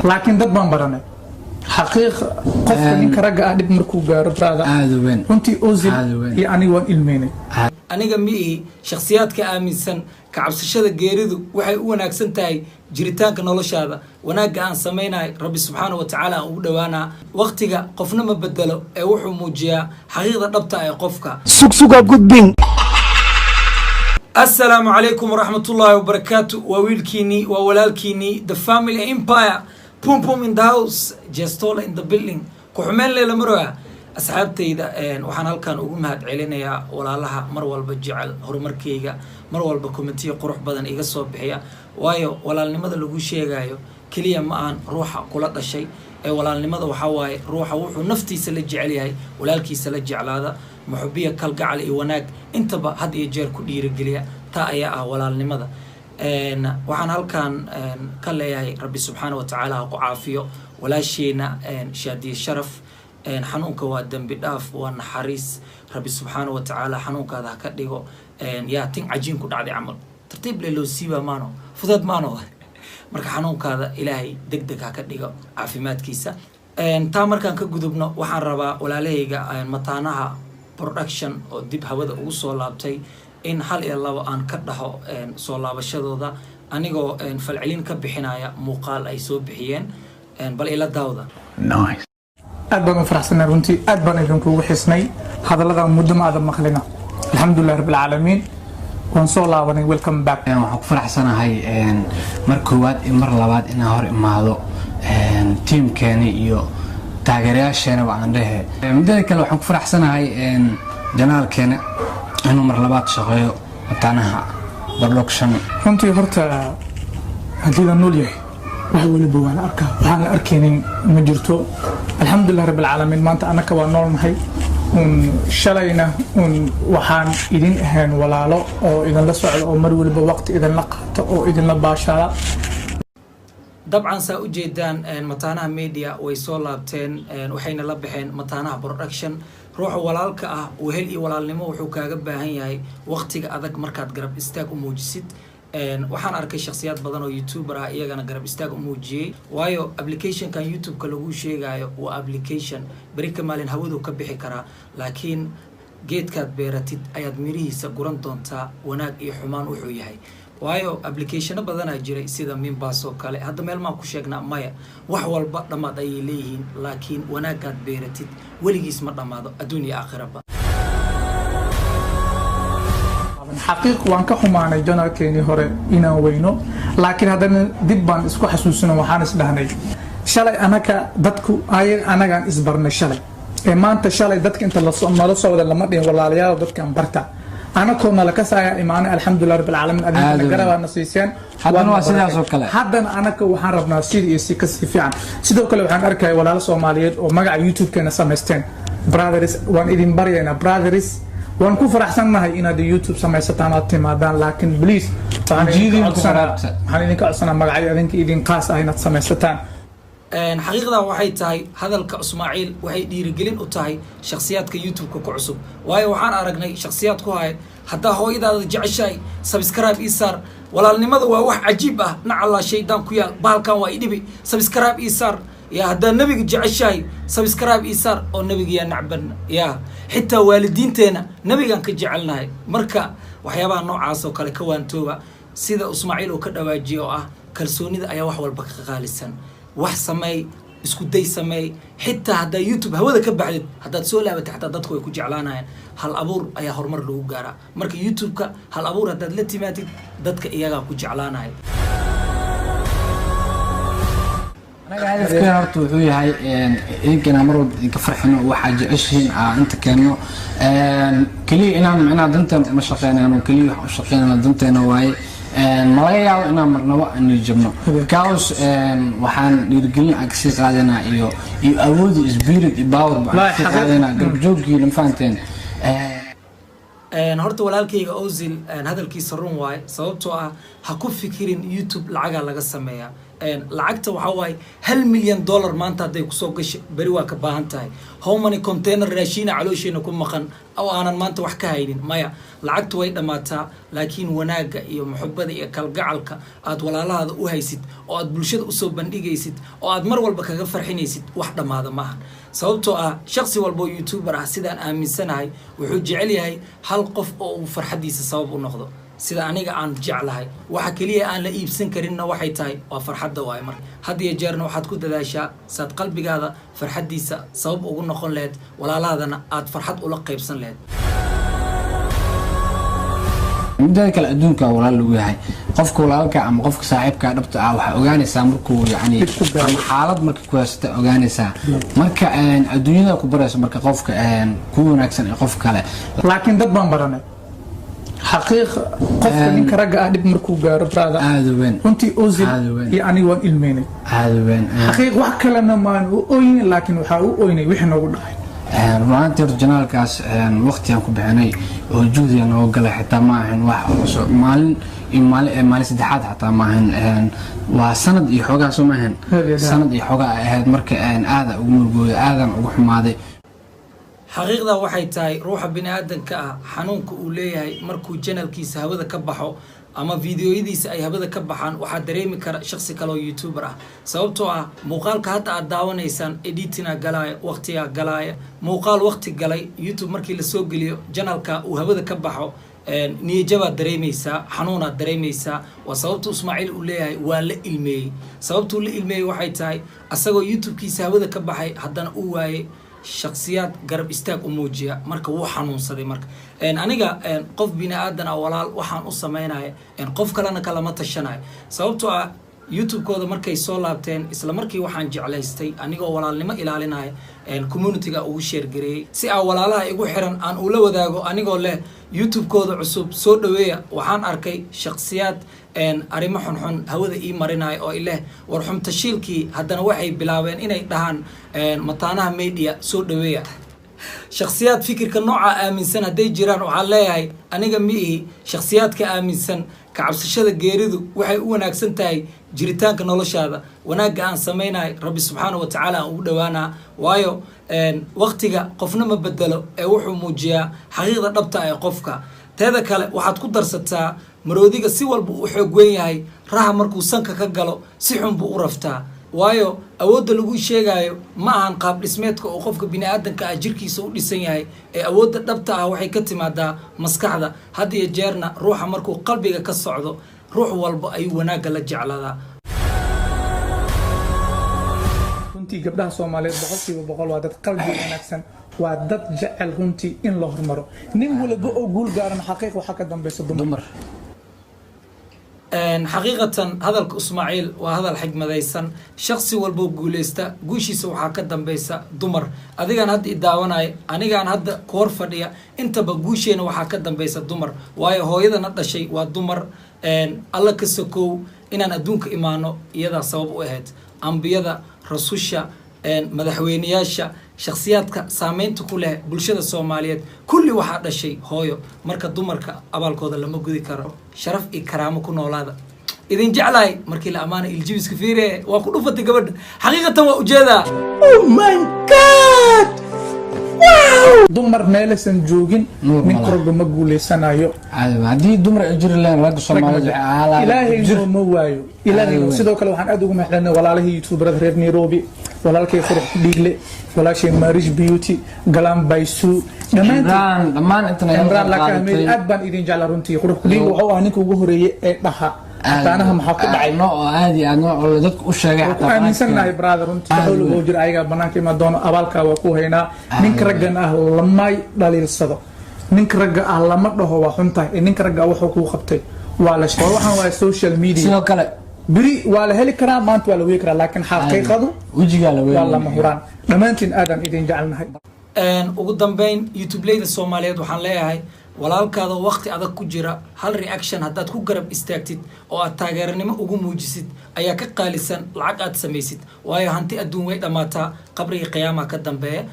Laakiin dad baan baranay. Xaqiiq, qofka ninka ragga ah dhib markuu gaaro, brother, Aada u weyn. runtii Ozil Aada u weyn. iyo aniga waan ilmeynay. Aniga ma ihi shakhsiyaadka aaminsan ka cabsashada geeridu waxay u wanaagsan tahay jiritaanka noloshaada. Wanaagga aan samaynahay, Rabbi subxaana wa tacaala aan ugu dhowaanaa. Waqtiga qofna ma bedelo ee wuxuu muujiyaa xaqiiqda dhabta ee qofka. Sugsuga gudbin. Asalaamu calaykum waraxmatullaahi wabarakaatu. Waa wiilkiinii, waa walaalkiinii, the family empire, pum pum in the house, jestola in the building, ku-xumeen leela maroa. Asxaabtayda, waxaan halkan ugu mahad celinayaa walaalaha mar walba jecel horumarkayga, mar walba commentiyo qurux badan iga soo bixiya, waayo walaalnimada lagu sheegayo keliya ma ahan ruuxa kula dhashay ee walaalnimada waxaa waaye ruuxa wuxuu naftiisa la jecel yahay walaalkiisa la jeclaada, muxubiya, kalgacal iyo wanaag intaba had iyo jeer ku dhiirigeliya. Taa ayaa ah walaalnimada. Waxaan halkan ka leeyahay, Rabbi subxaana wa tacaala ha ku caafiyo walaasheena Shaadiye Sharaf. Xanuunka waa dembi dhaaf, waa naxariis. Rabbi subxaana wa tacaala xanuunkaada ha ka dhigo yaa tin cajiin ku dhacday camal, tartiib le loo siiba maano, fudeed maano. Marka xanuunkaada Ilaahay deg deg ha ka dhigo caafimaadkiisa. Taa markaan ka gudubno, waxaan rabaa walaalahayga Mataanaha Production oo dib hawada ugu soo laabtay in hal iyo labo aan ka dhaho soo laabashadooda, anigoo falcelin ka bixinaya muuqaal ay soo bixiyeen. Bal ila daawda. Aad baan u faraxsanay runtii, aad baan idinkugu xisnay. Hadalladan muddo ma aadan maqlina. Alxamdulilah rabbil caalamiin, waan soo laabanay. Welcome back. Waxaan ku faraxsanahay mar koowaad iyo mar labaad inaan hor imaado tiimkeena iyo taageerayaasheenaba aan dhehe. Midada kale, waxaan ku faraxsanahay channelkeena inuu mar labaad shaqeeyo, Mataanaha Production. Runtii horta haddii la nool yahay, wax waliba waa la arkaa, waxaan la arkaynin ma jirto. Alxamdulilah rabbil caalamiin, maanta annaka waa noolnahay. Un shalayna un waxaan idin ahayn walaalo oo idinla socda, oo mar waliba waqti idinla qaato oo idinla baashaala. Dabcan, saa ujeedaan, Mataanaha Media way soo laabteen, waxayna la baxeen Mataanaha Production. Ruuxa walaalka ah wehel iyo walaalnimo wuxuu kaaga baahan yahay waqtiga adag markaad garab istaag u muujisid. Waxaan arkay shakhsiyaad badan oo YouTuber ah iyagana garab istaag u muujiyey, waayo applicationkan YouTube-ka lagu sheegayo waa application beri ka maalin hawadu ka bixi karaa, laakiin geedkaad beeratid ayaad mirihiisa guran doontaa, wanaag iyo xumaan wuxuu yahay, waayo applicationo badanaa jiray sida Mimbas oo kale. Hadda meel maan ku sheegnaa? Maya. Wax walba dhammaad ayay leeyihiin, laakiin wanaagaad beeratid weligiis ma dhammaado, adduun iyo aakhiraba. Xaqiiq, waan ka xumaanay channelkeenii hore inaan weyno, laakiin haddana dib baan isku xasuusino. Waxaan isdhahnay shalay anaka dadku anagaan isbarnay shalay ee maanta. Shalay dadka inta nala soo wada lama dhihin walaalayaal dadkan barta, anakoo nala kasaaya imaanay. Alxamdulilah rabbil caalamiin, adinkana garabaadna siiseen. Haddana waa sidaas oo kale. Haddana anaka waxaan rabnaa sidii iyo si kasii fiican. Sidoo kale waxaan arkaya walaalo Soomaaliyeed oo magaca YouTube-keena samaysteen. Brothers, waan idin baryaynaa. Brothers, waan ku faraxsannahay inaad YouTube samaysataan, aad timaadaan, laakiin please, waxaan idinka codsanaa magacyo adinka idin qaas ah inaad samaysataan. Xaqiiqdan waxay tahay, hadalka Ismaaciil waxay dhiirigelin u tahay shakhsiyaadka YouTube-ka ku cusub, waayo waxaan aragnay shakhsiyaad ku haya: "Haddaa hooyadaada jeceshahay, subscribe ii saar." Walaalnimada waa wax cajiib ah. Nacallaa shaydaan ku yaal, bahalkan waa idhibi, subscribe ii saar. Yaa haddaa nebiga jeceshahay, subscribe ii saar, oo nebiga yaa nacban? Yaa xitaa waalidiinteena nebigaan ka jecelnahay. Marka waxyaabaha noocaas oo kale ka waantooba, sida Ismaaciil uu ka dhawaajiye oo ah kalsoonida ayaa wax walba ka qaalisan. Wax sameey, isku day, sameey. Xitaa haddaa YouTube hawada ka baxdid, haddaad soo laabatay, xataa dadku way ku jeclaanayaan. Hal abuur ayaa horumar lagu gaaraa. Marka YouTube-ka hal abuur haddaad la timaatid, dadka iyagaa ku jeclaanaya. Anaga hadafkeena horta wuxuu yahay idinkana mar walba idinka farxino, waxaa jeceshihiin aa inta keenno. Keliya inaan micnaha danteena uma shaqeynayno, keliya waxaan u shaqeynayna danteena waaye. Ma laga yaabo inaan marnabo aan jabno, because waxaan dhiirigelin aan kasii qaadanaa iyo awoodi, spirit iyo power baan kasii qaadanaa garabjooggiina. Ma fahanteen? Horta walaalkayga Ozil hadalkiisa run waaye, sababtoo ah ha ku fikirin YouTube lacagaa laga sameeyaa. Lacagta waxaa waaye $1 milyan maanta hadday kusoo gashay, beri waa ka baahan tahay. How many container raashiina caloosheena ku maqan oo aanan maanta wax ka haynin? Maya, lacagtu way dhammaataa, laakiin wanaagga iyo muxubada iyo kalgacalka aad walaalahaada u haysid oo aad bulshada usoo bandhigaysid oo aad mar walba kaga farxinaysid, wax dhammaada maahan. Sababtoo ah shaksi walba oo YouTuber ah, sidaan aaminsanahay, wuxuu jecel yahay hal qof oo uu farxaddiisa sabab u noqdo, sida aniga aan jeclahay. Waxa keliya aan la iibsan karinna waxay tahay waa farxadda waaye. Marka had iyo jeerna waxaad ku dadaashaa saad qalbigaada farxaddiisa sabab ugu noqon lahayd, walaalahaadana aad farxad ula qaybsan lahayd. Mideeda kale, adduunka walaal lagu yahay. Qofka walaalka ama qofka saaxiibka dhabta ah waxaa ogaanaysaa markuu yani Dhib ku gaaro. Ama xaalad marka ku haysata ogaanaysaa. Marka adduunyada ku barayso marka qofka ku wanaagsan ee qof kale. Laakiin dad baan baranay xaqiiq. Qofka ninka ragga ah dhib markuu gaaro, brother, Aada weyn. runtii Ozil Aada weyn. iyo aniga waan ilmeynay. Aada weyn. Xaqiiq, wax kalena maan u oynin, laakiin waxaa u oynay wixii noogu dhacay. Runaantii horta channelkaas waqtigaan ku bixinay oo juhdiga nooga galay xitaa ma ahan wax cusub. Maalin iyo maalin, maalin saddexaad xataa ma ahan. Waa sanad iyo xoogaa, soo ma ahan? Aad iyo aad. Sanad iyo xoogaa ay ahayd. Marka aada ugu murugooday, aadan ugu xumaaday. Xaqiiqda waxay tahay, ruuxa bini aadanka ah xanuunka uu leeyahay markuu channelkiisa hawada ka baxo ama videoyadiisa ay hawada ka baxaan, waxaa dareemi kara shaksi kale oo YouTuber ah. Sababtoo ah muuqaalka hadda aad daawanaysaan editinga galaaya, waqtigaa galaaya. Muuqaal waqti galay YouTube markii lasoo geliyo, channelka uu hawada ka baxo, niyajabaad dareemaysaa, xanuunaad dareemaysaa. Waa sababta Ismaaciil uu leeyahay waa la ilmeeyey. Sababtuu la ilmeeyey waxay tahay asagoo YouTubekiisa hawada ka baxay, haddana uu waayey shaksiyaad garab istaag u muujiya. Marka wuu xanuunsaday. Marka aniga qof bini aadan ah walaal waxaan u sameynaya, qof kalena kalama tashanayo. Sababtoo ah YouTube-kooda markay soo laabteen, isla markii waxaan jeclaystay anigoo walaalnimo ilaalinaya community-ga ugu share gareeyey, si aan walaalaha igu xiran aan ula wadaago, anigoo leh YouTube-kooda cusub soo dhaweeya. Waxaan arkay shaksiyaad arrimo xunxun hawada ii marinaya oo ileh war xumtashiilkii. Haddana waxay bilaabeen inay dhahaan Mataanaha Media soo dhaweeya. Shaksiyaad fikirka nooca aaminsan hadday jiraan, waxaan leeyahay aniga ma ihi shaksiyaadka aaminsan. Ka cabsashada geeridu waxay u wanaagsan tahay jiritaanka noloshaada. Wanaagga aan samaynahay Rabbi subxaana wa tacaala aan ugu dhowaanaa, waayo waqtiga qofna ma bedelo ee wuxuu muujiyaa xaqiiqda dhabta ee qofka. Teeda kale, waxaad ku darsataa maroodiga si walba uu xoog weyn yahay, raha markuu sanka ka galo si xun buu u raftaa. Waayo awoodda lagu sheegayo ma ahan qaab dhismeedka oo qofka bini aadanka ah jirkiisa u dhisan yahay, ee awoodda dhabta ah waxay ka timaadaa maskaxda. Had iyo jeerna ruuxa markuu qalbiga ka socdo, ruux walba ayuu wanaagga la jeclaadaa. Runtii gabdhaha Soomaaliyeed 100% waa dad qalbi wanaagsan, waa dad jecel runtii in la hormaro. Nin walba oo guul gaaran, xaqiiq, waxaa ka dambaysa dumar. Dumar. Xaqiiqatan hadalka Ismaaciil waa hadal xigmadaysan. Shaksi walboo guuleysta, guushiisa waxaa ka dambaysa dumar. Adigaan hadda i daawanaya, anigaan hadda ku hor fadhiya, intaba guusheena waxaa ka dambaysa dumar. Waayo hooyadana dhashay waa dumar. Alla ka sokow, inaan adduunka imaano iyadaa sabab u ahayd. Ambiyada, rasusha, madaxweyneyaasha, shakhsiyaadka saameynta ku leh bulshada Soomaaliyeed, kulli waxaa dhashay hooyo. Marka dumarka abaalkooda lama gudi karo. Sharaf iyo karaamo ku noolaada. Idin jeclahay. Markii la ammaanay iljibiska fiire waa ku dhufatay gabadha. Xaqiiqatan waa ujeedaa. Dumar meelaysan joogin, Nuur ninka malaha. ragga ma guuleysanayo. Caadi haddii dumar ay jiri lahayn, ragga Soomaaliyeed waxay ahaan lahaayeen Ilaahay jir. nooma waayo. Ilaahay Caadi weyn. Sidoo kale waxaan aad ugu mahadcelinay walaalihii YouTuberada reer Nairobi, walaalkay Qurux ku Dhiigle, walaashay Marish Beauty, Galaan Baysu, dhammaantiin. Cimraan, dhammaan inta naga Cimraan qayb Lakaahmed, qaadatay. aad baan idin jeclaa runtii. Qurux ku Dhiigle wuxuu ahaa ninka ugu horeeyey ee dhaha mataanaha maxaa ku dhacay. Nooc oo aad iyo aad nooc oo dadka u sheegay. Waan ku Xataa aaminsannahay, brother, runtii. Aad Hawl weyn. oo jira ayagaa banaanka imaan doono. Abaalkaa waa ku haynaa. Ninka raggan ah lamay dhaliilsado, ninka ragga ah lama dhaho waa xun tahay, ee ninka ragga ah wuxuu kuu qabtay waa la sheegay. Waxaan waa social media. Sidoo kale Beri waa la heli karaa, maanta waa la weyi karaa, laakiin xaqiiqadu wejigaa la waa weynaya. lama huraan. Dhammaantiin aadaan idin jecelnahay. Ugu dambeyn, YouTubeleyda Soomaaliyeed waxaan leeyahay, walaalkaada waqti adag ku jira, hal reaction haddaad ku garab istaagtid oo aad taageeranimo ugu muujisid ayaa ka qaalisan lacag aad samaysid. Waayo hanti adduun way dhammaataa, qabriga qiyaamaha ka dambeeya.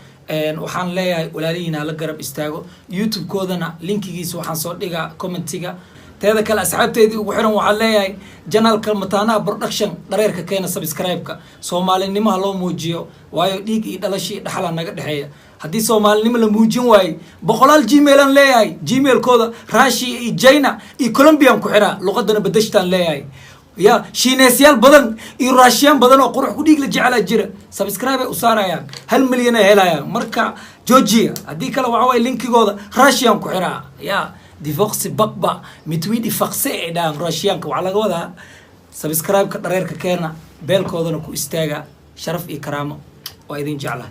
Waxaan leeyahay walaalihiin hala garab istaago. YouTube-koodana linkigiisa waxaan soo dhigaa commentiga. Teeda kale, asxaabteydii ugu xiran waxaan leeyahay, channelka Mataanaha Production dhareerka keena, subscribe-ka soomaalinimaha loo muujiyo, waayo dhiig iyo dhalasho iyo dhaxalaa naga dhexeeya. Haddii soomaalinimo la muujin waayo, boqolaal Gmail aan leeyahay, Gmailkooda Russia iyo China iyo Colombian ku xiraa, luqadana badashtaan leeyahay. Ya Shiineesyaal badan iyo Rushiyaan badan oo qurux ku dhiig la jecelaa jira, subscribe ay u saarayaan, 1 milyan ay helayaan. Marka georgia, haddii kale waxa waye linkigooda Russian ku xiraa. Ya divoxi bakba mitwidi fakse ay dhahaan Russianka. Waxaa laga wadaa subscribe-ka dhareerka keena, beelkoodana ku istaaga. Sharaf iyo karaamo, waa idin jeclahay.